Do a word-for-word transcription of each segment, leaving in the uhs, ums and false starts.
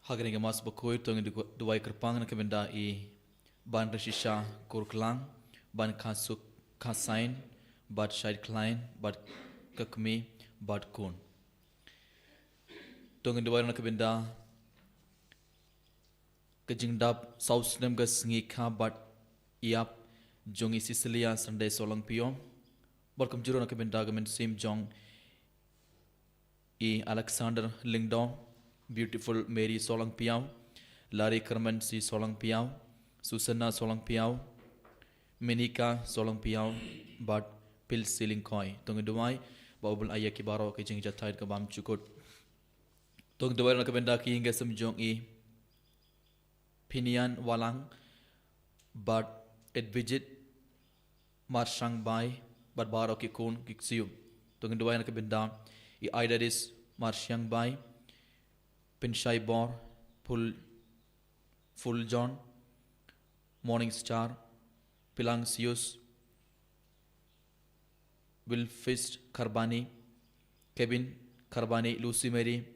Ha kane ka Mass bakhuid to ngin duwai kyrpang na ka bynda i Banrishisha Kurklang, Ban Khasuk Khasain, bad Shait Khlain, bad ka kmie, bad khun. To ngin duwai na ka bynda ka jingdap saw snem ka sngi kha bad ïap jong i Cecilia Sunday Solangpio. Bad kumjuh ruh na ka bynda ka mynsiem jong i Alexander Lyngdoh, Beautiful Mary Solangpio, Larry Clemency Solangpio, Susanna Solangpio, Minika Solangpio, bad Pilsi Lyngkhoi. To ngin duwai ba u Blei un ai ïa ki baroh ki jingjahthait ka bymjukut. To ngin duwai na ka bynda ki ïing ki sem jong i Pinian Walang, bad Edvijit Marshangbai, bad baroh ki khun ki ksiew. To ngin duwai na ka bynda i Aidaris Marshangbai, Pynshai Bor, Phul, Phul John, Morning Star, Pilang Sius, Wilfist Kharbani, Kevin Kharbani, Lucy Mary,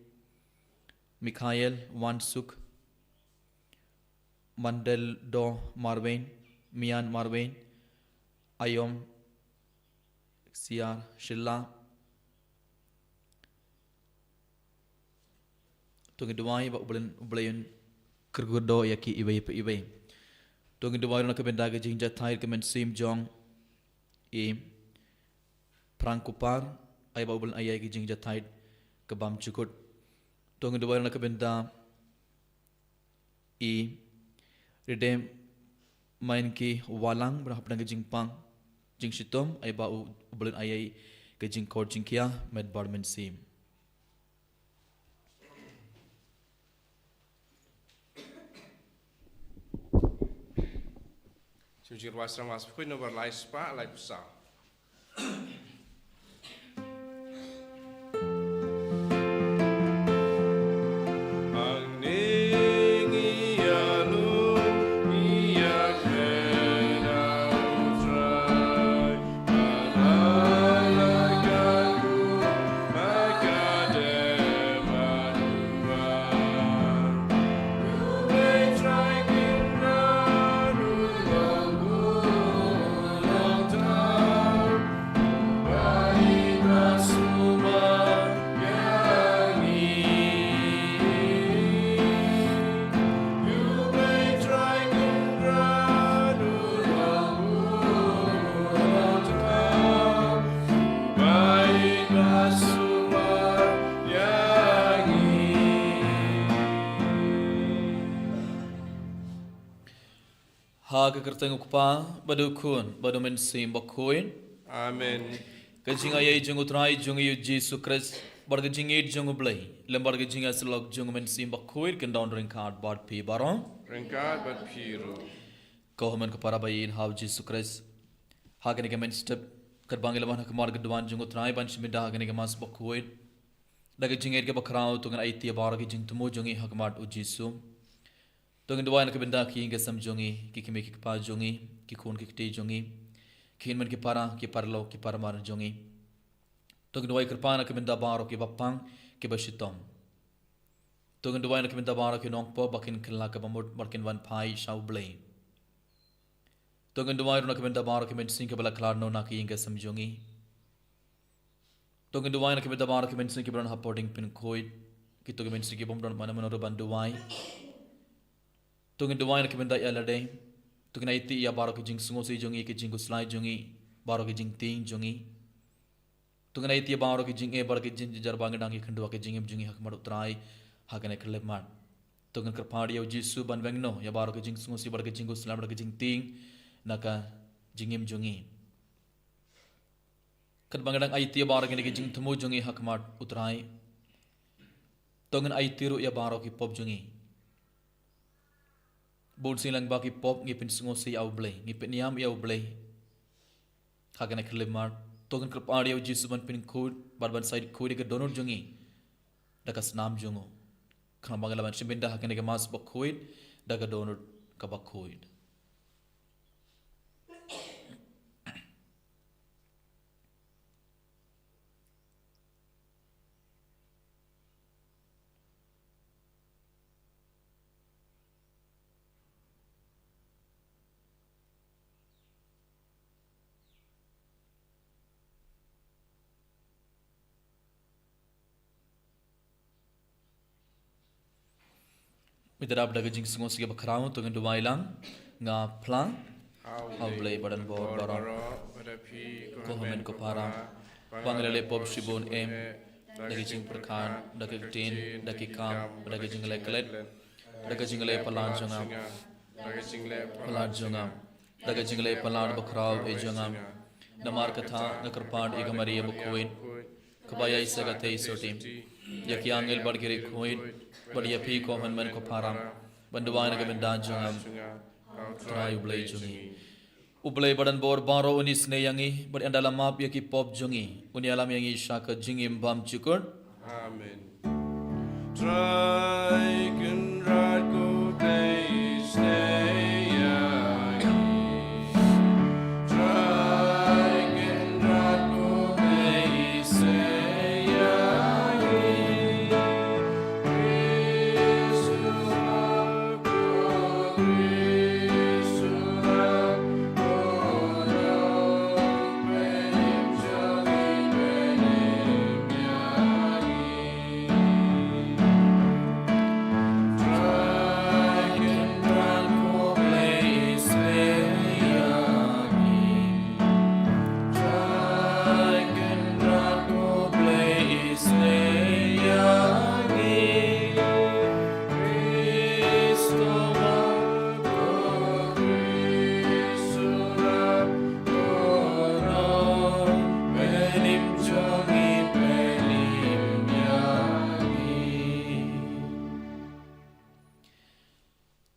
Mikhail Wansuk, Mandel Do Marwein, Mian Marwein, Ayom Siar Shilla. To ngin duwai ba u Blei, u Blei un kyrkhu ïa ki iwei pa iwei. To ngin duwai na ka bynda ka jingjahthait ka mynsiem jong i Prang Kupar, ai ba u Blei un ai ïa ki jingjahthait ka bymjukut. To ngin duwai na ka bynda i Ridem Main ki Walang, ba hapdeng ka jingpang jingshitom, ai ba u Blei un ai ïa ka jingkhot jingkhia met bad mynsiem. Shu jingruwai srang Mass bakhuid nombar lai spah lai phew saw. Ha ka kyrteng u Kpa, bad u Khun, bad u Mynsiem Bakhuid. Amen. Ka jingaiei jong u Trai jong ngi u Jisu Khrist, bad ka jingïeit jong u Blei, lem bad ka jingïasyllok jong u Mynsiem Bakhuid, kin don ryngkat bad phi baroh. Ryngkat bad phi ruh. Ko hynmen ko para ba ïeit ha u Jisu Khrist. Ha kane ka mynstep, katba ngi la wan ha khmat ka duwan jong u Trai ban shim bynta ha kane ka Mass bakhuid, da ka jingïeit kaba khraw to ngin aiti ïa baroh ki jingthmu jong ngi ha khmat u Jisu. To ngin duwai na ka bynta ki ïing ki sem jong ngi, ki kmie ki kpa jong ngi, ki khun ki kti jong ngi, ki hynmen ki para, ki paralok ki parmar jong ngi. To ngin duwai kyrpang na ka bynta baroh kiba pang, kiba shitom. To ngin duwai na ka bynta baroh ki nongpop ba kin kylla kaba mut bad kin wan phai sha u Blei. To ngin duwai ruh na ka bynta baroh ki mynsiem kiba la khlad noh na ki ïing ki sem jong ngi. To ngin duwai na ka bynta baroh ki mynsiem kiba don hapoh diengpynkhuid. Kito ki mynsiem ki bym don mano mano ruh ban duwai. To ngin duwai na ka bynta ïa lade. To ngin aiti ïa baroh ki jingsngewsih jong ngi, ki jingkhuslai jong ngi, baroh ki jingtieng jong ngi. To ngin aiti ïa baroh ki jingeh, baroh ki jingjynjar ba ngi dang ïakynduh ha ka jingim jong ngi ha khmat u Trai ha kane ka khyllipmat. To ngin kyrpad ïa u Jisu ban weng noh ïa baroh ki jingsngewsih, baroh ki jingkhuslai, baroh ki jingtieng na ka jingim jong ngi. Katba ngi dang aiti ïa baroh kine ki jingthmu jong ngi ha khmat u Trai, to ngin aiti ruh ïa baroh ki pop jong ngi. Bun sien lang ba ki pop ngi pynsngewsih ïa u Blei, ngi pynïam ïa u Blei. Ha kane ka khyllipmat, to ngin kyrpad ïa u Jisu ban pynkhuid bad ban said khuid ïa ka dohnud jong ngi da ka snam jong u. Khnang ba ngi lah ban shim bynta ha kane ka Mass bakhuid da ka dohnud kaba khuid. Ngi da dap da ka jingsngewsih bakhraw, to ngin duwai lang. Nga phla ha U Blei badonbor baroh, ko hynmen ko para, ba ngi la leh pop shibun em, da ki jingpyrkhat, da ki ktien, da ki kam, da ki jingleh klet, da ki jingleh palat jong nga, palat jong nga, da ki jingleh palat bakhraw e jong nga. Namar kata nga kyrpad ïa ka Maria bakhuid, kaba ïaishah katei sotti, ïa ki angel bad ki riewkhuid, bad ïa phi ko hynmen ko para, ban duwai na ka bynta jong nga, Trai U Blei jong ngi. U Blei badonbor baroh un isynei ïa ngi, bad ynda la map ïa ki pop jong ngi, un ïalam ïa ngi sha ka jingim bymjukut. Amen. Trai Kynrad ko Blei isynei ïa ngi. Trai Kynrad ko Blei isynei ïa ngi.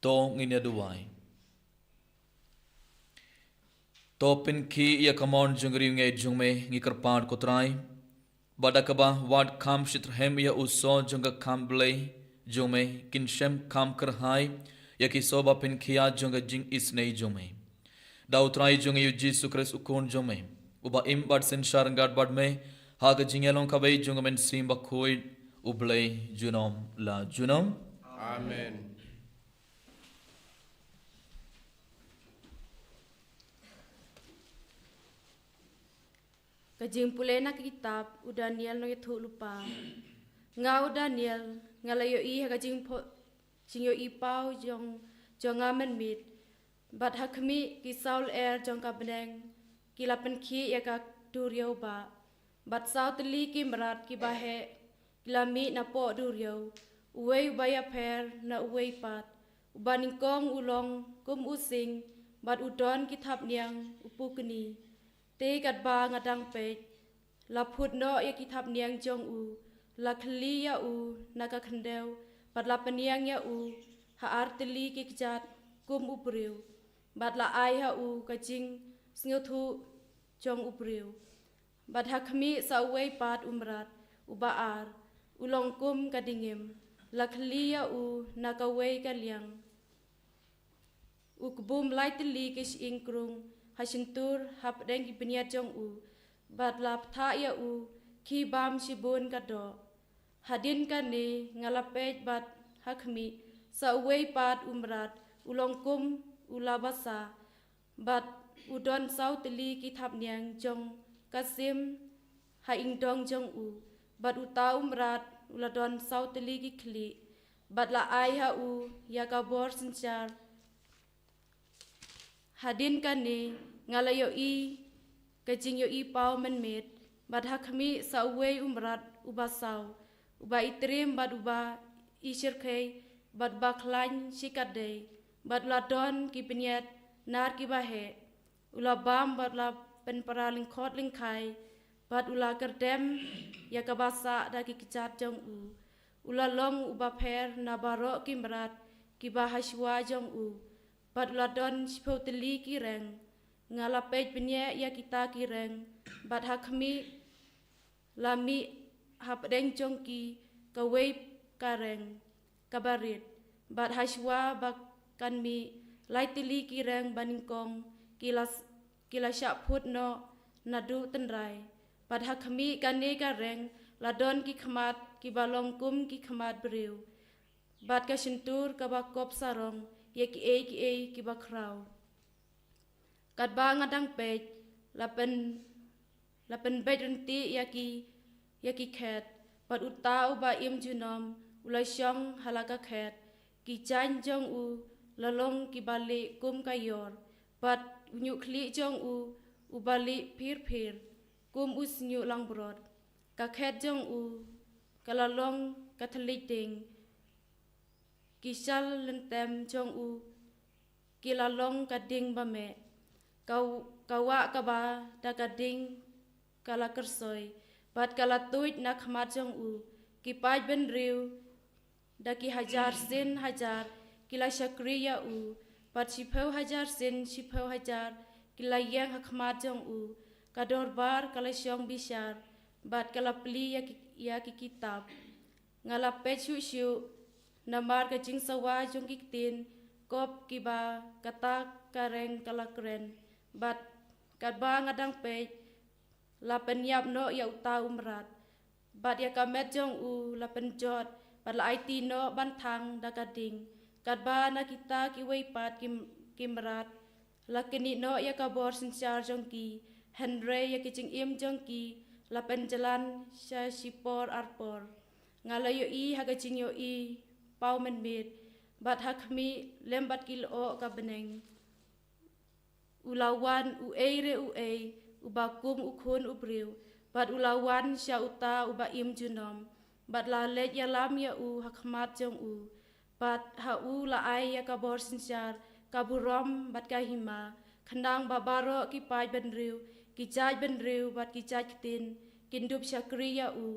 To ngin ïa duwai. To pynkhih ïa ka mon jong riewngeit jong me, ngi kyrpad ko Trai, ba da kaba wad kham shitrhem ïa u soh jong ka kham Blei jong me, kin shem kham kyrhai ïa ki soh ba pynkhia jong ka jingisynei jong me. Da u Trai jong ngi u Jisu Khrist u Khun jong me, uba im bad synshar ryngkat bad me ha ka jingïalong kawei jong ka Mynsiem Bakhuid, U Blei junom la junom. Amen. Ka jingpule na ka kitab u Daniel nongïathuhlypa. Nga u Daniel, nga la ïohi ha ka jingpho-, jingïohi paw jong, jong nga mynmiet. Bad ha khmih, ki saw lyer jong ka bneng ki la pynkhih ïa ka duriaw ba. Bad saw tylli ki mrad kiba heh ki la mih napoh duriaw, uwei uba ïapher na uwei pat. Uba nyngkong u long kum u sing, bad u don ki thapniang u pukni. Te katba nga dang peit, la phut noh ïa ki thapniang jong u, la khylli ïa u na ka khyndew, bad la pynïeng ïa u ha ar tylli ki kjat kum u briew, bad la ai ha u ka jingsngewthuh jong u briew. Bad ha khmih, sa uwei pat u mrad uba ar, u long kum ka dingim, la khylli ïa u na kawei ka liang. U kbum lai tylli ki shyieng krung ha shyntur hapdeng ki bniat jong u, bad la bthah ïa u khie bam shibun ka doh. Hadien kane nga la peit bad ha khmih, sa uwei pat u mrad, u long kum u la basa, bad u don saw tylli ki thapniang jong ka sim ha ïingdong jong u, bad uta u mrad u la don saw tylli ki khlieh, bad la ai ha u ïa ka bor synshar. Hadien kane nga la ïohi ka jingïohi paw mynmiet, bad ha khmih, sa uwei u mrad uba saw, uba itriem bad uba ishyrkhei bad uba khlaiñ shikatdei, bad u la don ki bniat nar kiba heh. U la bam bad u la pynpra lyngkhot lyngkhai, bad u la kyrdem ïa kaba sah da ki kjat jong u. U la long uba pher na baroh ki mrad kiba ha shuwa jong u, bad u la don shiphew tylli ki reng. Nga la peit bniah ïa kita ki reng, bad ha khmih, la mih hapdeng jong ki kawei ka reng kaba rit, bad ha shuwa ba kan mih, lai tylli ki reng banyngkong ki la, ki la shah phut noh naduh tynrai. Bad ha khmih, kane ka reng la don ki khmat kiba long kum ki khmat briew, bad ka shyntur kaba kop sarong ïa kiei kiei kiba khraw. Katba nga dang peit, la pyn, la pynbeit ryntih ïa ki, ïa ki khet, bad uta uba im junom u la shong ha la ka khet. Ki jaiñ jong u la long kiba lieh kum ka ïor, bad u ñiuhkhlieh jong u uba lieh phir phir kum u shñiuh langbrot. Ka khet jong u ka la long ka thylliej ding. Ki shal lyntem jong u ki la long ka ding ba meh. Ka, ka wah kaba da ka ding ka la kyrsoi, bad ka la tuid na khmat jong u. Ki paid bynriew da ki hajar sien hajar ki la shakri ïa u, bad shiphew hajar sien shiphew hajar ki la ïeng ha khmat jong u. Ka dorbar ka la shong bishar, bad ka la plie ïa ki, ïa ki kitab. Nga la peit shuh shuh namar ka jingsawa jong ki ktien kop kiba kata ka reng ka la kren, bad katba nga dang peit, la pynïap noh ïa uta u mrad, bad ïa ka met jong u la pynjot, bad la aiti noh ban thang da ka ding. Katba na kita kiwei pat ki, ki mrad, la knieh noh ïa ka bor synshar jong ki, hynrei ïa ki jingim jong ki la pynjlan sha shipor arpor. Nga la ïohi ha ka jingïohi paw mynmiet, bad ha khmih lem bad ki lyoh ka bneng. U la wan uei re uei, uba kum u Khun u briew, bad u la wan sha uta uba im junom, bad la leit ïalam ïa u ha khmat jong u. Bad ha u la ai ïa ka bor synshar, ka burom bad ka hima, khnang ba baroh ki paid bynriew, ki jait bynriew bad ki jait ktien kin dup shakri ïa u.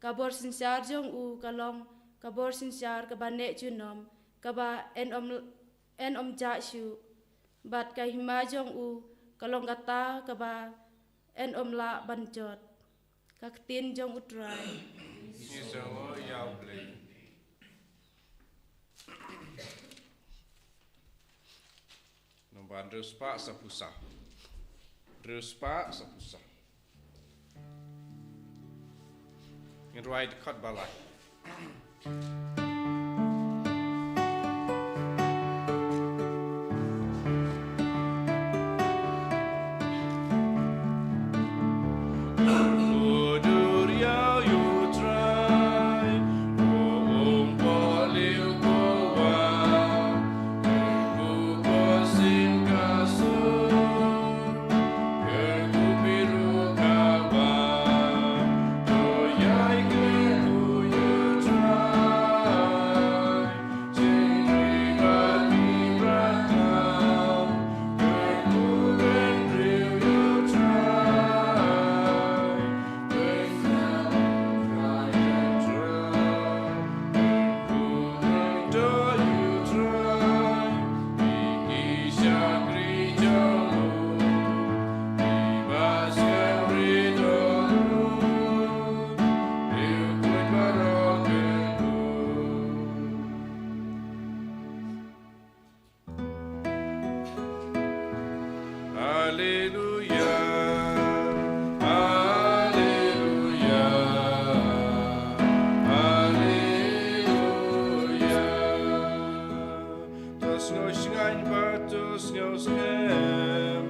Ka bor synshar jong u ka long ka bor synshar kaba neh junom, kaba yn ym, yn ym jah shuh, bad ka hima jong u ka long kata kaba yn ym lah ban jot. Ka ktien jong U Trai. Ïa u Blei. Nombor hynriew spah saphew saw. Hynriew spah saphew saw. Ngin rwai dkhot ba lai. Alleluia, alleluia, alleluia. To sngew shngaiñ bad to sngew skhem,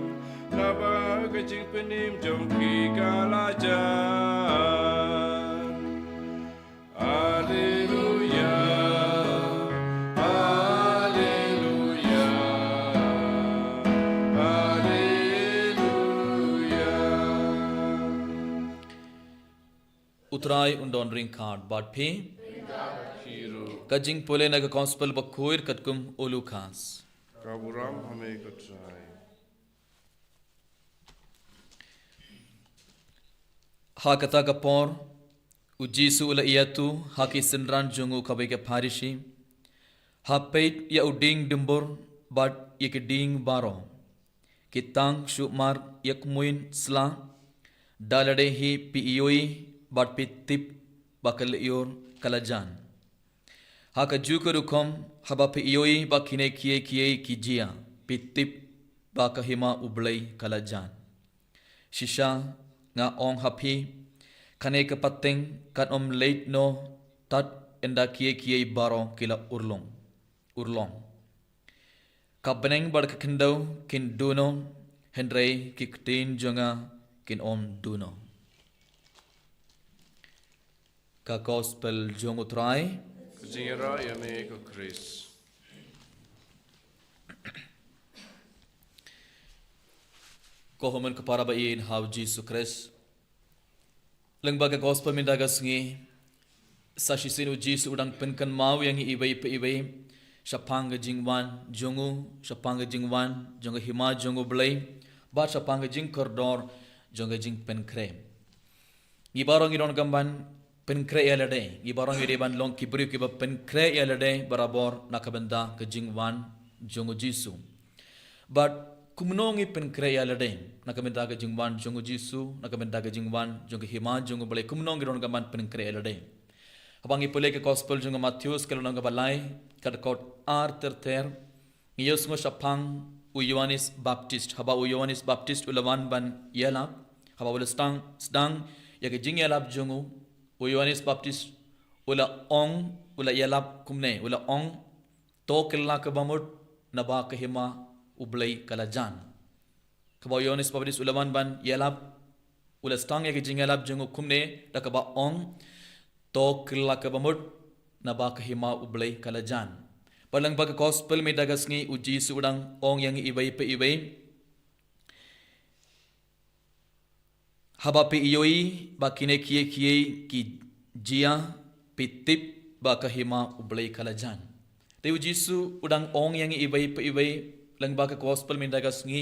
naba ka jingpynim jong phi ka la jan. Alleluia, alleluia, alleluia. U Trai un don ryngkat bad phi. Ka jingpule na ka Gospel bakhuid katkum u Lukas. Ka burom ha me ko Trai. Ha kata ka por, u Jisu u la ïathuh ha ki synran jong u kawei ka Pharisi, ha peit ïa u dieng dumbur bad ïa ki dieng baroh, ki tang shu mar ïa ka muin sla, da lade hi phi ïohi bad phi tip ba ka lyiur ka la jan. Ha kajuh ka rukom, haba phi ïohi ba kine kiei kiei ki jia, phi tip ba ka hima U Blei ka la jan. Shisha nga ong ha phi, kane ka pateng kan ym leit noh tad ynda kiei kiei baroh ki la urlong, urlong. Ka bneng bad ka khyndew kin duh noh, hynrei ki ktien jong nga kin ym duh noh. Ka Gospel jong U Trai. Ka jingïaroh ïa me ko Khrist. Ko hynmen ko para ba ïeit ha u Jisu Khrist. Lyngba ka gospel mynta ka sngi, sa shisien u Jisu u dang pynkynmaw ïa ngi iwei pa iwei shaphang ka jingwan jong u, shaphang ka jingwan jong ka hima jong u Blei, bad shaphang ka jingkordor jong ka jingpynkhreh. Ngi baroh ngi donkam ban pynkhreh ïa lade. Ngi baroh ngi dei ban long ki briew kiba pynkhreh ïa lade barabor na ka bynta ka jingwan jong u Jisu. Bad kumno ngi pynkhreh ïa lade na ka bynta ka jingwan jong u Jisu, na ka bynta ka jingwan jong ka hima jong u Blei, kumno ngi donkam ban pynkhreh ïa lade? Haba ngi pule ka gospel jong u Mathaios ka lynnong kaba lai, ka dkhot ar ter ter, ngi ïohsngew shaphang u Ïoannis Baptist. Haba u Ïoannis Baptist u la wan ban ïalap, haba u la sdang, sdang ïa ka jingïalap jong u, u Ïoannis Baptist u la ong, u la ïalap kumne, u la ong, "To kylla kaba mut, naba ka hima u Blei ka la jan." Kaba u Ïoannis Baptist u la wan ban ïalap, u la sdang ïa ka jingïalap jong u kumne da kaba ong, "To kylla kaba mut, naba ka hima u Blei ka la jan." Bad lyngba ka gospel mynta ka sngi u Jisu u dang ong ïa ngi iwei pa iwei, "Haba phi ïohi ba kine kiei kiei ki jia, phi tip ba ka hima u Blei ka la jan." Te u Jisu u dang ong ïa ngi iwei pa iwei lyngba ka gospel mynta ka sngi,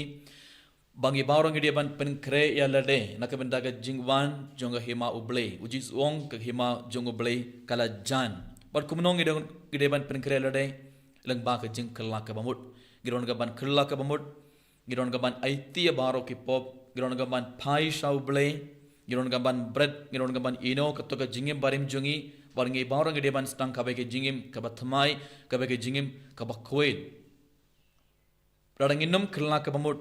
ba ngi baroh ngi dei ban pynkhreh ïa lade na ka bynta ka jingwan jong ka hima u Blei. U Jisu u ong ka hima jong u Blei ka la jan. Bad kumno ngi dei, ngi dei ban pynkhreh ïa lade? Lyngba ka jingkylla kaba mut. Ngi donkam ban kylla kaba mut. Ngi donkam ban aiti ïa baroh ki pop. Ngi donkam ban phai sha u Blei. Ngi donkam ban bret, ngi donkam ban ïehnoh kato ka jingim barim jong ngi. Bad ngi baroh ngi dei ban sdang kaba ka jingim kaba thymmai, kaba ka jingim kaba khuid. Lada ngin ym kylla kaba mut,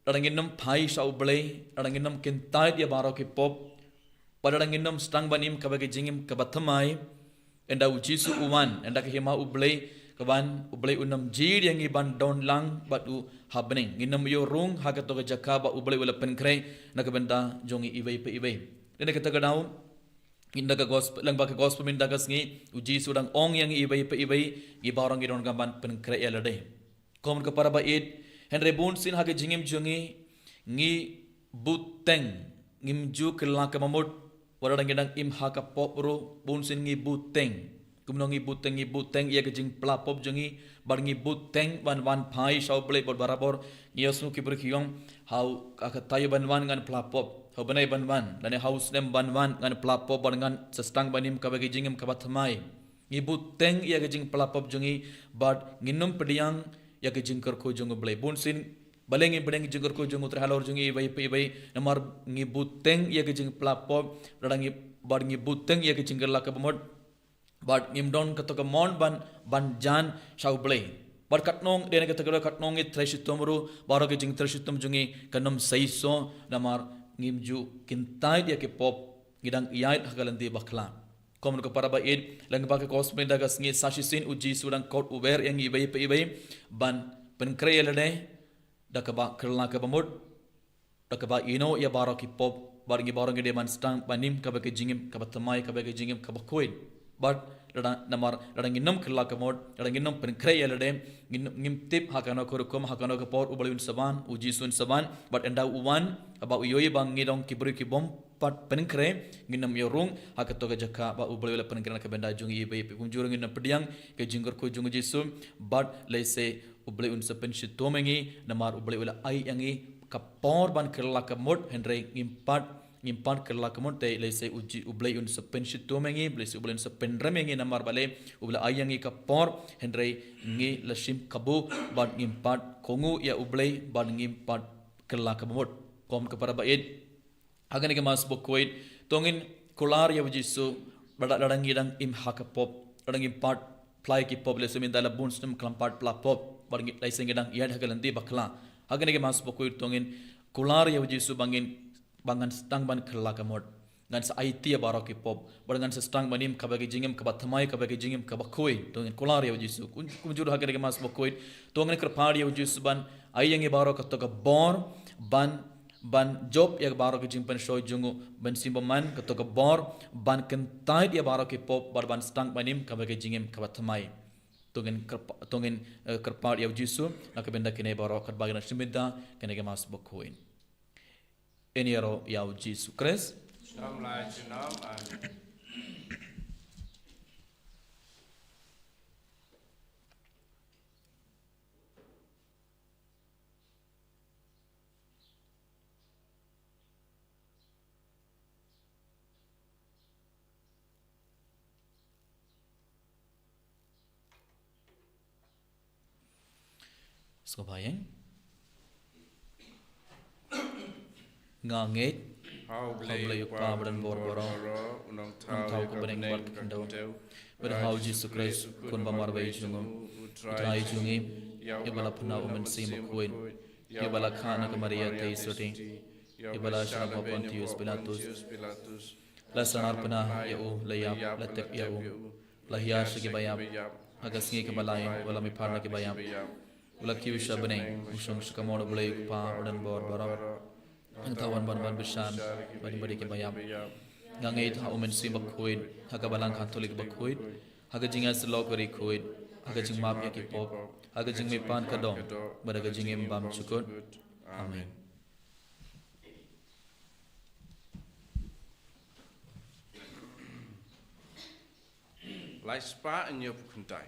lada ngin ym phai sha u Blei, lada ngin ym kyntait ïa baroh ki pop, bad lada ngin ym sdang ban im kaba ka jingim kaba thymmai, ynda u Jisu u wan, ynda ka hima u Blei ka wan, u Blei un ym jied ïa ngi ban don lang bad u ha bneng. Ngin ym ïoh rung ha kato ka jaka ba u Blei u la pynkhreh na ka bynta jong ngi iwei pa iwei. Te na kata ka daw, ynda ka gospel, lyngba ka gospel mynta ka sngi, u Jisu u dang ong ïa ngi iwei pa iwei, ngi baroh ngi donkam ban pynkhreh ïa lade. Ko hynmen ko para ba ïeit, hynrei bunsien ha ka jingim jong ngi, ngi bud teng, ngim ju kylla kaba mut, wat lada ngi dang im ha ka pop ruh, bunsien ngi bud teng. Kumno ngi bud teng? Ngi bud teng ïa ka jingpla pop jong ngi, bad ngi bud teng ban wan phai sha u Blei bad barabor. Ngi ïohsngew ki briew ki ong, ha u, ha ka taïew ban wan ngan pla pop, ha u bnai ban wan, lane ha u snem ban wan ngan pla pop bad ngan sa sdang ban im kaba ka jingim kaba thymmai. Ngi bud teng ïa ka jingpla pop jong ngi, bad ngin ym pdiang ïa ka jingkyrkhu jong u Blei. Bunsien, balei ngim pdiang ka jingkyrkhu jong u Trai halor jong ngi iwei pa iwei? Namar ngi bud teng ïa ka jingpla pop, lada ngi, bad ngi bud teng ïa ka jingkylla kaba mut, bad ngim don kato ka mon ban, ban jan sha u Blei. Bad katno, dei na kata ka daw katno ngi trei shitom ruh, baroh ka jingtrei shitom jong ngi kan ym seisoh, namar ngim ju kyntait ïa ki pop, ngi dang ïaid ha ka lynti bakla. Ko hynmen ko para ba ïeit, lyngba ka gospel mynta ka sngi, sa shisien u Jisu u dang khot u wer ïa ngi iwei pa iwei ban pynkhreh ïa lade da kaba kylla kaba mut, da kaba ïehnoh ïa baroh ki pop, bad ngi baroh ngi dei ban sdang ban im kaba ka jingim kaba thymmai, kaba ka jingim kaba khuid. Bad lada, namar lada ngin ym kylla kaba mut, lada ngin ym pynkhreh ïa lade, ngin, ngim tip ha kano ka rukom, ha kano ka por u Blei un sa wan, u Jisu un sa wan, bad ynda u wan, haba u ïohi ba ngi dei ki briew kibym pat pynkhreh, ngin ym ïoh rung ha kato ka jaka ba u Blei u la pynkhreh na ka bynta jong ngi iwei pa iwei. Kumjuh ruh ngin ym pdiang ka jingkyrkhu jong u Jisu, bad lehse u Blei un sa pynshitom ïa ngi, namar u Blei u la ai ïa ngi ka por ban kylla kaba mut, hynrei ngim pat, ngim pat kylla kaba mut, te lehse u Ji-, u Blei un sa pynshitom ïa ngi, lehse u Blei un sa pynrem ïa ngi, namar balei? U la ai ïa ngi ka por, hynrei ngi la shim kabu, bad ngim pat kohnguh ïa u Blei, bad ngim pat kylla kaba mut. Ko hynmen ko para ba ïeit, ha kane ka Mass bakhuid, to ngin kular ïa u Jisu, ba lada ngi dang im ha ka pop, lada ngim pat pla ïa ki pop, lehse mynta la bun snem khlem pat pla pop, bad ngi, lehse ngi dang ïaid ha ka lynti bakla. Ha kane ka Mass bakhuid to ngin kular ïa u Jisu ba ngin, ba ngan sdang ban kylla kaba mut. Ngan sa aiti ïa baroh ki pop, bad ngan sa sdang ban im kaba ka jingim kaba thymmai, kaba ka jingim kaba khuid. To ngin kular ïa u Jisu. Kum, kumjuh ruh ha kane ka Mass bakhuid, to ngin kyrpad ïa u Jisu ban ai ïa ngi baroh kato ka bor ban, ban jop ïa baroh ka jingpynshoi jong u Mynsiem Bakhuid, kato ka bor ban kyntait ïa baroh ki pop, bad ban sdang ban im kaba ka jingim kaba thymmai. To ngin kyrpa-, to ngin, eh, kyrpad ïa u Jisu na ka bynta kine baroh, katba ngi dang shim bynta kane ka Mass bakhuid. Yn ïaroh ïa u Jisu Khrist. Shnong lai junom. Amen. Sngewbha ïa nga ngeit ha U Blei U Kpa ba don bor baroh, u nongthaw ïa ka bneng bad ka khyndew, bad ha u Jisu Khrist u khun ba marwei jong u Trai jong ngi, ïa uba la pynah u Mynsiem Bakhuid, ïa uba la kha na ka Maria Theisotti, ïa uba la shah lyngba Pontius Pilatus, la sah arpynah ïa u, la ïap, la tep ïa u, la hiar sha ki baïap, ha ka sngi kaba lai u la mihpat na ki baïap, u la kiew sha bneng, u shong sha kamon U Blei U Kpa ba don bor baroh. Hangta un wan ban bishar bad ki baïap. Nga ngeit ha u Mynsiem Bakhuid, ha ka Balang Katholik bakhuid, ha ka jingïasyllok bakhuid, ha ka jingmap ïa ki pop, ha ka jingmihpat ka dong, bad ha ka jingim bymjukut. Amen. Lai spah hynñiewphew khyndai.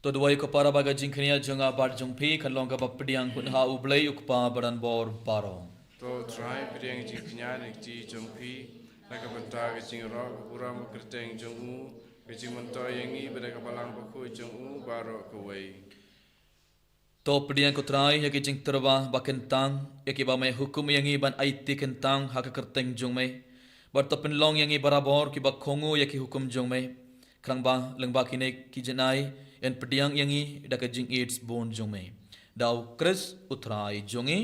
To duwai ko para ba ka jingkñia jong nga bad jong phi kan long kaba pdiang ha U Blei U Kpa ba don bor baroh. To Trai pdiang jingkñia na ka kti jong phi, na ka bynta ka jingïaroh ka burom ka kyrteng jong u, ka jingmyntoi ïa ngi bad ka Balang Bakhuid jong u baroh kawei. To pdiang ko Trai ïa ki jingtyrwa ba kyntang, ïa kiba me hukum ïa ngi ban aiti kyntang ha ka kyrteng jong me. Bad to pynlong ïa ngi barabor kiba kohnguh ïa ki hukum jong me. Khnang ba lyngba kine ki jingai yn pdiang ïa ngi da ka jingïeit sbun jong me. Da U Khrist U Trai jong ngi.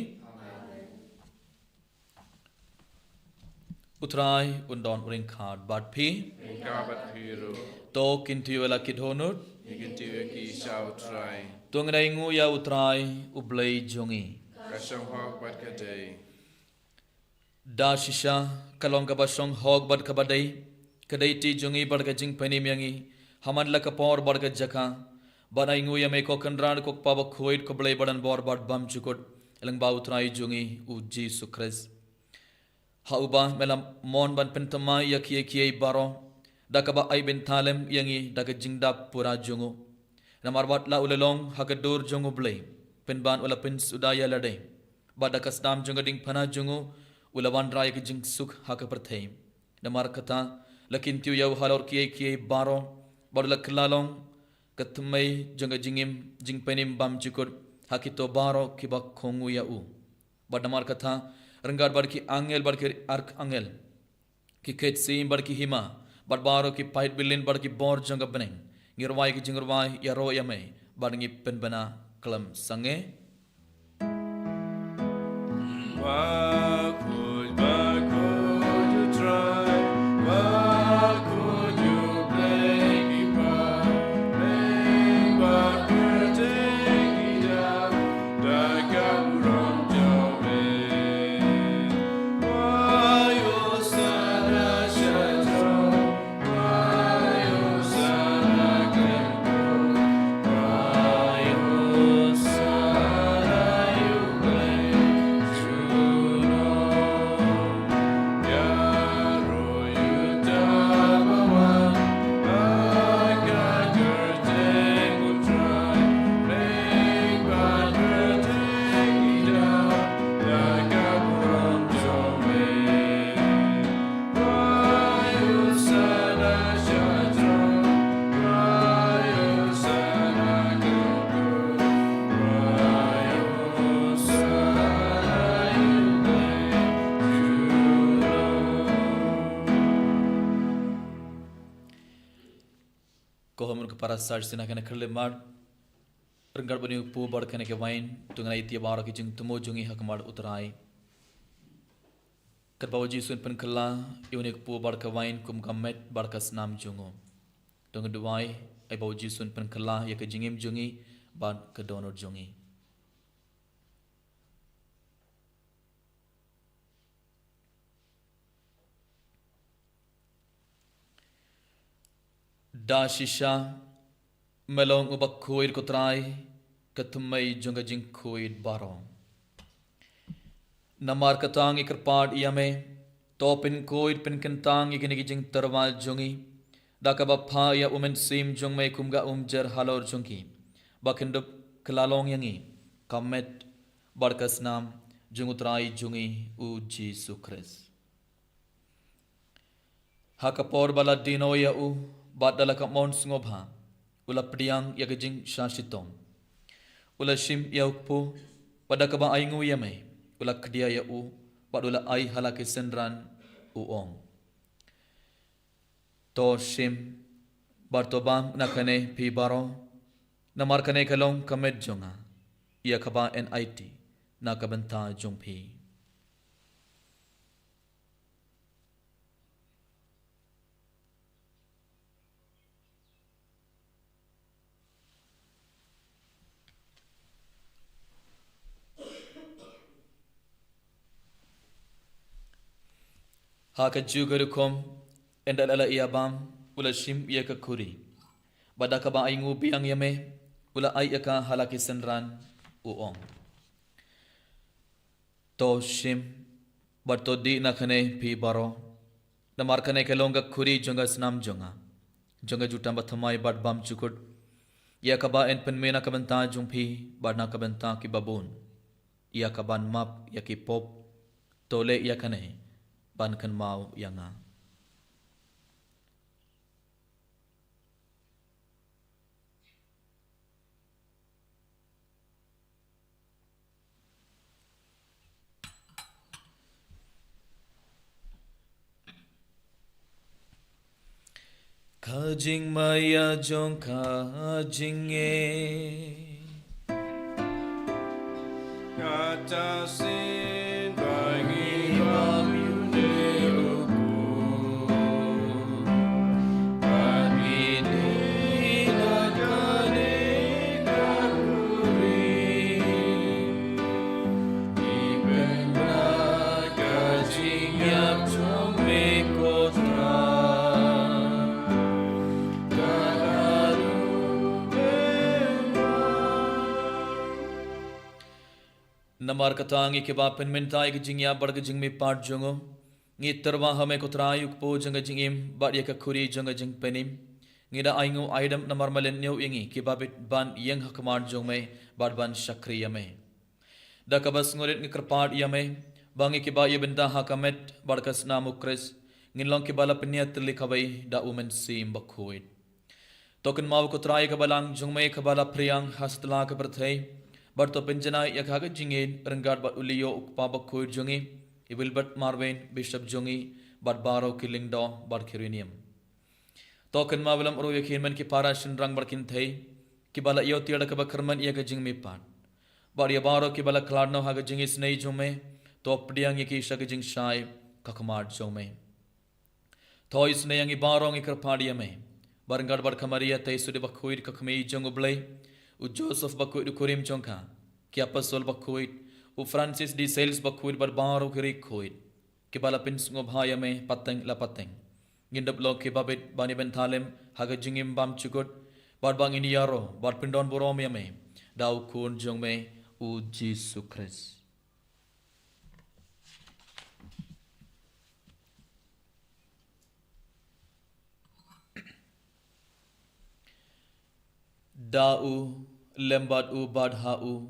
U Trai un don ryngkat bad phi. Ryngkat bad phi ruh. To kyntiew ïa la ki dohnud. Ngi kyntiew ïa ki sha U Trai. To ngin ainguh ïa U Trai U Blei jong ngi. Ka shong hok bad ka dei. Da shisha ka long kaba shong hok bad kaba dei. Ka dei kti jong ngi bad ka jingpynim ïa ngi ha man la ka por bad ka jaka. Ban ainguh ïa me ko Kynrad ko Kpa Bakhuid ko Blei ba don bor bad bymjukut, lyngba U Trai jong ngi U Jisu Khrist. Ha uba me la mon ban pynthymmai ïa kiei kiei baroh, da kaba ai bynta lem ïa ngi da ka jingdap pura jong u. Namar wat la u la long ha ka dur jong U Blei, pynban u la pynsuda ïa lade. Bad da ka sdang jong ka diengphna jong u, u la wanrah ïa ka jingsuk ha ka pyrthei. Namar kata, la kyntiew ïa u halor kiei kiei baroh, bad u la kylla long ka thymmei jong ka jingim, jingpynim bymjukut ha kito baroh kiba kohnguh ïa u. Bad namar kata, ryngkat bad ki angel bad ki arkangel, ki khetsi bad ki hima, bad baroh ki paid byllien bad ki bor jong ka bneng, ngi rwai ki jingrwai ïaroh ïa me, bad ngi pynbna khlem sangeh. Ko hynmen ko para, sa shisien ha kane ka khyllipmat, ryngkat bad une u kpu bad kane ka wain, to ngin ïa ïa baroh ki jingthmu jong ngi ha khmat U Trai. Katba U Jisu un pynkylla ïa une u kpu bad ka wain kum ka met bad ka snam jong u, to ngin duwai, ai ba U Jisu un pynkylla ïa ka jingim jong ngi bad ka dohnud jong ngi. Da shisha, me long uba khuid, ko Trai, ka thymmei jong ka jingkhuid baroh. Namar kata ngi kyrpad ïa me, to pynkhuid pynkyntang ïa kine ki jingtyrwa jong ngi, da kaba phah ïa U Mynsiem jong me kum ka umjer halor jong ki, ba kin dup kylla long ïa ngi ka met bad ka snam jong U Trai jong ngi U Jisu Khrist. Ha ka por ba la die noh ïa u, bad da la ka mon sngewbha, u la pdiang ïa ka jingshah shitom. U la shim ïa u kpu, bad da kaba ainguh ïa me, u la khdia ïa u, bad u la ai ha la ki synran, u ong: To shim, bad to bam na kane phi baroh, namar kane ka long ka met jong nga, ïa kaba yn aiti na ka bynta jong phi. Ha kajuh ka rukom, ynda la ïa bam, u la shim ïa ka khuri, bad da kaba ainguh biang ïa me, u la ai ïa ka ha la ki synran, u ong: To shim, bad to dih na kane phi baroh, namar kane ka long ka khuri jong ka snam jong nga, jong ka jutang bathymmai bad bymjukut, ïa kaba yn pynmih na ka bynta jong phi bad na ka bynta kiba bun, ïa kaban map ïa ki pop. To leh ïa kane ban kynmaw ïa nga. Ka jingmaïa jong ka jingngeit. Kata shisien ba ngi bam ïa une u kpu, bad ngi dih na kane ka khuri, ngi pynbna ka jingïap jong me, ko Trai. Namar kata, ngi kiba pynmynta ïa ka jingïap bad ka jingmihpat jong u, ngi tyrwa ha me, ko Trai, u kpu jong ka jingim bad ïa ka khuri jong ka jingpynim. Ngi da ainguh aidam namar me la lehnoh ïa ngi kiba bit ban ïeng ha khmat jong me bad ban shakri ïa me. Da kaba sngewrit ngi kyrpad ïa me, ba ngi kiba ïa bynta ha ka met bad ka snam u Khrist, ngin long kiba la pynïatylli kawei da u Mynsiem Bakhuid. To kynmaw, ko Trai, ïa ka balang jong me kaba la phriang ha satlak ka pyrthei, bad to pynjanai ïa ka ha ka jingïeit ryngkat bad u Leo u kpa bakhuid jong ngi, i Wilbert Marwein, Bishop jong ngi, bad baroh ki lyngdoh bad ki riewniam. To kynmaw lem ruh ïa ki hynmen ki para shynrang bad kynthei, kiba la ïoh tiar da kaba kyrmen ïa ka jingmihpat. Bad ïa baroh kiba la khlad noh ha ka jingisynei jong me, to pdiang ïa ki sha ka jingshai ha khmat jong me. To isynei ïa ngi baroh, ngi kyrpad ïa me, bad ryngkat bad ka Maria Theisotti Bakhuid, ka Kmie jong u Blei, u Joseph Bakhuid u kurim jong ka, ki Apostol Bakhuid, u Francis de Sales Bakhuid bad baroh ki riewkhuid, kiba la pynsngewbha ïa me pateng la pateng. Ngin dup long kiba bit ban ïa bynta lem ha ka jingim bymjukut, bad ba ngin ïaroh bad pyndonburom ïa me da u Khun jong me, u Jisu Khrist. Da u, lem bad u, bad ha u,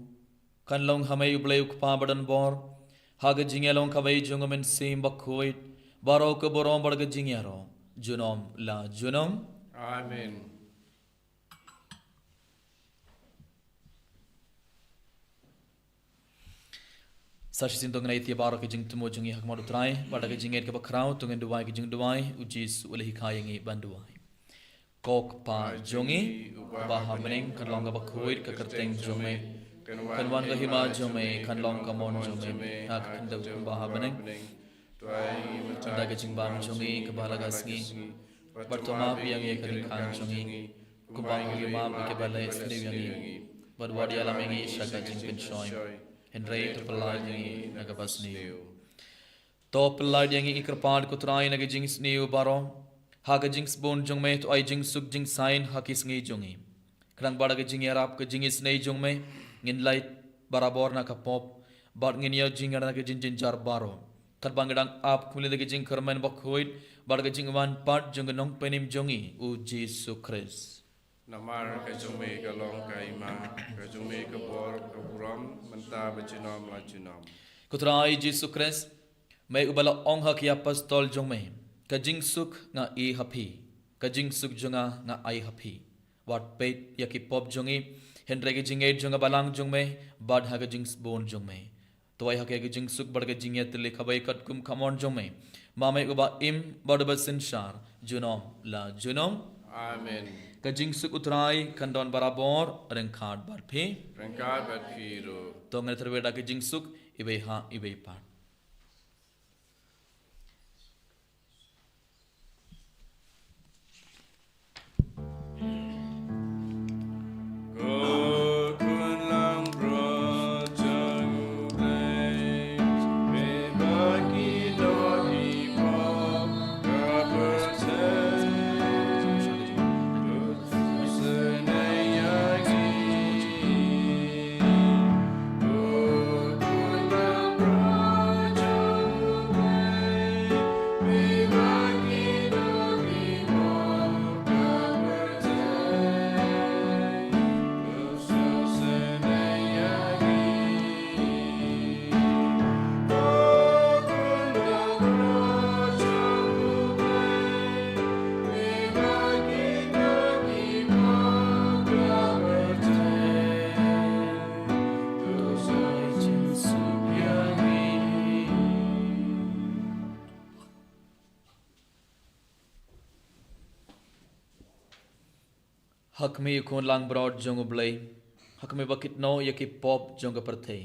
kan long ha me u Blei u Kpa badonbor, ha ka jingïalong kawei jong u Mynsiem Bakhuid, baroh ka burom bad ka jingïaroh, junom la junom. Amen. Sa shisien to ngin ïa ïa baroh ki jingthmu jong ngi ha khmat u Trai, bad da ka jingngeit kaba khraw, to ngin duwai ki jingduwai, u Jisu u la hikai ïa ngi ban duwai. Ko Kpa jong ngi uba ha bneng, kan long kaba khuid ka kyrteng jong me. Kan wan ka hima jong me, kan long ka mon jong me ha ka khyndew kumba ha bneng. Ynda ka jingbam jong ngi kaba la ka sngi, bad to map ïa ngi ka ryngkat jong ngi, kumba ngi map ïa kiba leh sniew ïa ngi. Bad wat ïalam ïa ngi sha ka jingpynshoi, hynrei to pyllait ïa ngi na kaba sniew. To pyllait ïa ngi, ngi kyrpad ko Trai, na ka jingsniew baroh. Ha ka jingsbun jong me to ai jingsuk jingsaiñ ha ki sngi jong ngi. Khnang ba da ka jingïarap ka jingisynei jong me, ngin lait barabor na ka pop, bad ngin ïoh jingïarap na ka jingjynjar baroh. Katba ngi dang ap kumne da ka jingkyrmen bakhuid bad ka jingwan pat jong ka nongpynim jong ngi, u Jisu Khrist. Namar ka jong me ka long ka hima, ka jong me ka bor, ka burom, mynta bad junom la junom. Ko Trai Jisu Khrist, me uba la ong ha ki apostol jong me, ka jingsuk nga ai ha phi, ka jingsuk jong nga nga ai ha phi. Wat peit ïa ki pop jong ngi, hynrei ka jingïeit jong ka balang jong me, bad ha ka jingsbun jong me. To ai ha ki ka jingsuk bad ka jingïatylli kaba ïa katkum ka mon jong me, ma me uba im bad uba synshar junom la junom. Amen. Ka jingsuk u Trai kan don barabor ryngkat bad phi. Ryngkat bad phi ruh. To ngin tyrwa da ka jingsuk iwei ha iwei pat. Ha khmih u Khun langbrot jong U Blei, ha khmih ba kit noh ïa ki pop jong ka pyrthei.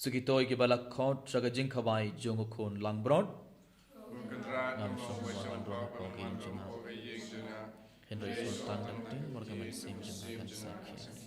Sa kito ïa kiba la khot sha ka jingkhawai jong u Khun langbrot. Ngam shym wan ruh ha ka ïing jong nga, hynrei shu tang da ka ktien bad ka mynsiem jong nga kan sa khie.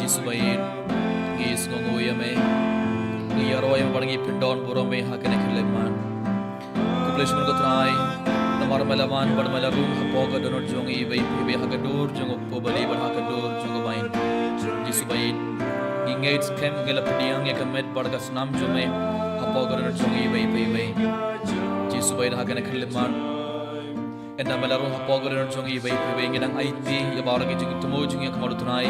Jisu ba ïeit, ngi sngewnguh ïa me. Ngi ïaroh ïa me bad ngi pyndonburom ïa me ha kane ka khyllipmat. Khublei shibun ko Trai namar me la wan bad me la rung hapoh ka dohnud jong ngi iwei pa iwei, ha ka dur jong u kpu bali bad ha ka dur jong u bain. Jisu ba ïeit, ngi ngeit skhem, ngi la pdiang ïa ka met bad ka snam jong me hapoh ka dohnud jong ngi iwei pa iwei. Jisu ba ïeit, ha kane ka khyllipmat, ynda me la rung hapoh ka dohnud jong ngi iwei pa iwei, ngi dang aiti ïa baroh ki jingthmu jong ngi ha khmat u Trai.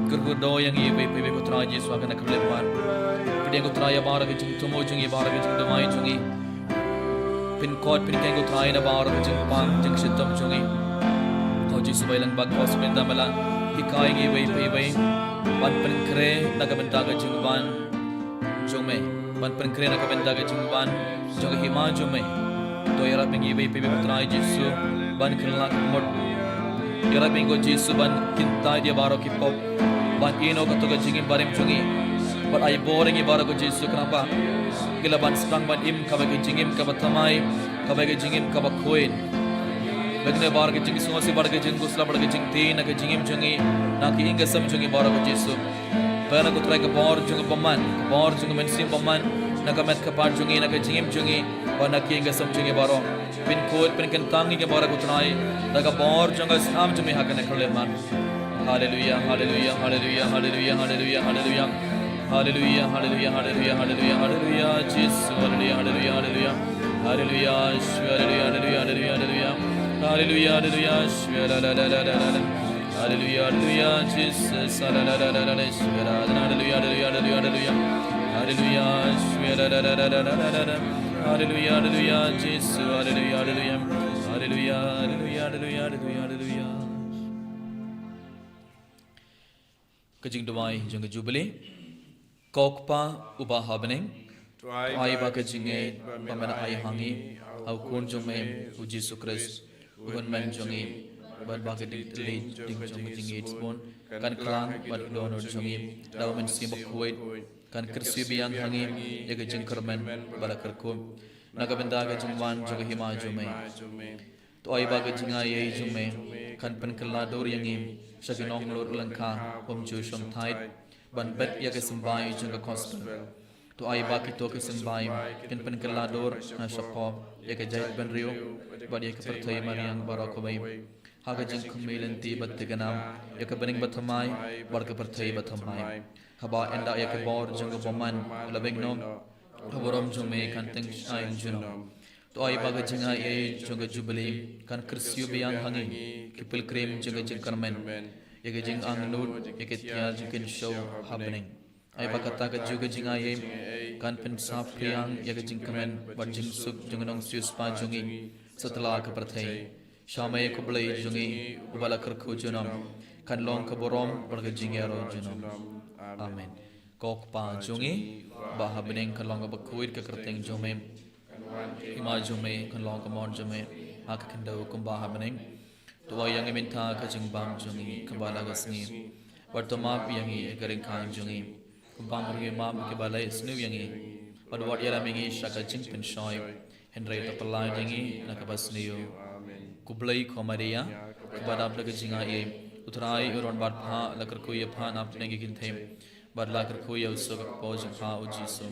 Kyrkhu ïa ngi iwei pa iwei ko Trai Jisu ha kane ka khyllipmat. Pdiang ko Trai ïa baroh ki jingthmu jong ngi, baroh ki jingduwai jong ngi. Pynkoit pynkheiñ ko Trai na baroh ki jingpang jingshitom jong ngi. Ko Jisu ba ïeit, lang bad ko Spirit, ynda me la hikai ïa ngi iwei pa iwei ban pynkhreh na ka bynta ka jingwan jong me, ban pynkhreh na ka bynta ka jingwan jong ka hima jong me. To ïarap ïa ngi iwei pa iwei ko Trai Jisu ban kynlah kynmut. Ïarap ïa ngi ko Jisu ban kyntait ïa baroh ki pop, ban ïehnoh katto ka jingim barim jong ngi. Bad ai bor ïa ngi baroh ko Jisu, khnang ba ngi lah ban sdang ban im kaba ka jingim kaba thymmai, kaba ka jingim kaba khuid. Ba kine baroh ki jingsngewsih, baroh ki jingkhuslai, baroh ki jingtei na ka jingim jong ngi, na ki ïing ki sem jong ngi baroh ko Jisu. Ba na ko Trai ka bor jong ka bymman, ka bor jong ka mynsiem bymman na ka met ka phad jong ngi, na ka jingim jong ngi, bad na ki ïing ki sem jong ngi baroh. Pynkhuid pynkyntang ïa ngi baroh ko Trai da ka bor jong ka snam jong me ha kane ka khyllipmat. Haleluya, haleluya, haleluya, haleluya, haleluya, haleluya. Haleluya, haleluya, haleluya, haleluya, haleluya, Jisu, haleluya, haleluya, haleluya. Haleluya, Jisu, haleluya, haleluya, haleluya, haleluya. Haleluya, haleluya, Jisu, la, la, la, la, la, la, la. Haleluya, haleluya, Jisu, la, la, la, la, la, la, Jisu, la, la, haleluya, haleluya, haleluya, haleluya. Haleluya, Jisu, la, la, la, la, la, la, la, la. Haleluya, haleluya, Jisu, haleluya, haleluya. Haleluya, haleluya, haleluya, haleluya, haleluya. Ka jingduwai jong ka Jubili. Ko Kpa uba ha bneng, to ai ba ka jingngeit ba me la ai ha ngi ha u Khun jong me u Jisu Khrist, u Hynmen jong ngi, bad ba ka jingtylli jong ka jingngeit sbun kan klang bad ka dohnud jong ngi da u Mynsiem Bakhuid, kan kyrsiew biang ha ngi ïa ka jingkyrmen ba la kyrkhu na ka bynta ka jingwan jong ka hima jong me. To ai ba ka jingaiei jong me kan pynkylla dur ïa ngi sha ki nonglor lyngkha bymjukut shongthait ban bet ïa ka symbai jong ka gospel. To ai ba kito ki symbai kin pynkylla dur na shapoh ïa ka jaitbynriew bad ïa ka pyrthei mariang baroh kawei, ha ka jingkhmih lynti ba thikna ïa ka bneng bathymmai bad ka pyrthei bathymmai. Haba ynda ïa ka bor jong ka bymman la beng noh, ka burom jong me kan tyngshaiñ junom. To ai ba ka jingaiei jong ka Jubili kan kyrsiew biang ha ngi ki pilgrim jong ka jingkyrmen ïa ka jingangnud ïa ka tiar jingkynshew ha bneng. Ai ba kata kajuh ka jingaiei kan pynsap phriang ïa ka jingkmen bad jingsuk jong ka nongsiewspah jong ngi satlak ka pyrthei. Sha me ko Blei jong ngi uba la kyrkhu junom, kan long ka burom bad ka jingïaroh junom. Amen. Ko Kpa jong ngi ba ha bneng, kan long kaba khuid ka kyrteng jong me. Hima jong me kan long, ka mon jong me ha ka khyndew kumba ha bneng. To ai ïa ngi mynta ka jingbam jong ngi kaba la ka sngi. Bad to map ïa ngi ïa ka ryngkang jong ngi, kumba ngi ruh ngi map ïa kiba leh sniew ïa ngi. Bad wat ïalam ïa ngi sha ka jingpynshoi, hynrei to pyllait ïa ngi na kaba sniew. Ko Blei, ko Maria kaba dap da ka jingaiei, u Trai u don bad pha. La kyrkhu ïa pha na pdeng ki kynthei, bad la kyrkhu ïa u suk ka kpoh jong pha u Jisu.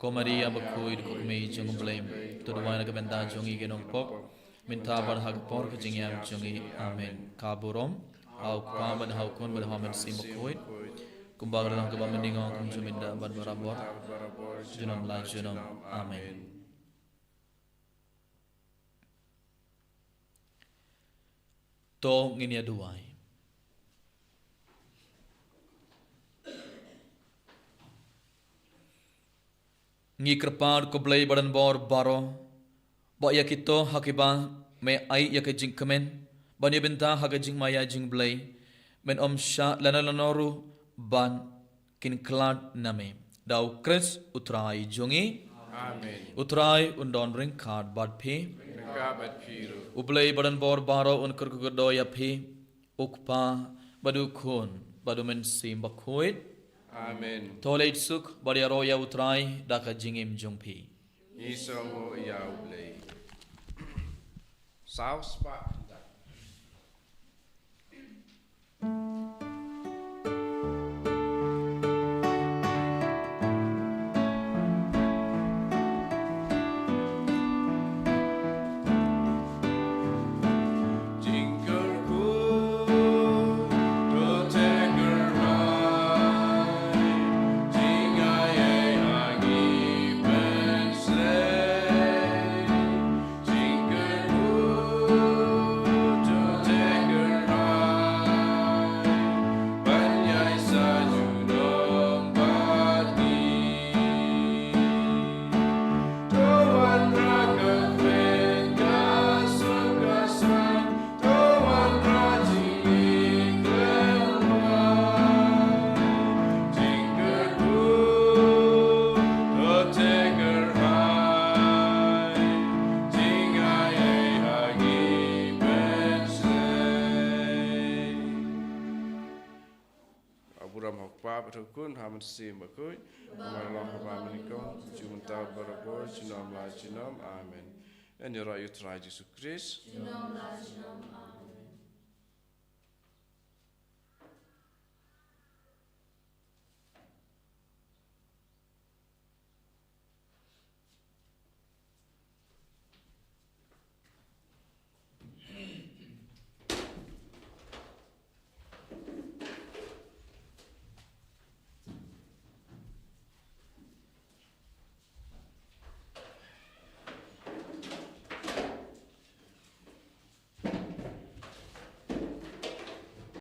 Ko Maria bakhuid, ko Kmie jong u Blei, to duwai na ka bynta jong ngi ki nongpop, mynta bad ha ka por ka jingïap jong ngi. Amen. Ka burom ha u Kpa bad ha u Khun bad ha u Mynsiem Bakhuid, kumba ka la long, kaba mynnyngkong, kumjuh, mynta bad barabor, junom la junom. Amen. To ngin ïa duwai. Ngi kyrpad, ko Blei ba don bor baroh, ba ïa kito ha kiba me ai ïa ka jingkmen ban ïa bynta ha ka jingmaïa jong u Blei, men ym shah lano lano ruh ban kin khlad na me. Da u Khrist u Trai jong ngi. Amen. U Trai un don ryngkat bad phi. Ryngkat bad phi ruh. U Blei ba don bor baroh un kyrkhu kyrdoh ïa phi, u Kpa bad u Khun bad u Mynsiem Bakhuid. Amen. To leit suk bad ïaroh ïa u Trai da ka jingim jong phi. Ngi sngewnguh ïa u Blei. Saw spah. Ïaroh ha u Kpa bad ha u Khun bad ha u Mynsiem Bakhuid, kumba la long ha u bnai mynnyngkong, junom mynta bad barabor, junom la junom. Amen. Ngan ïaroh ïa u Trai Jisu Khrist.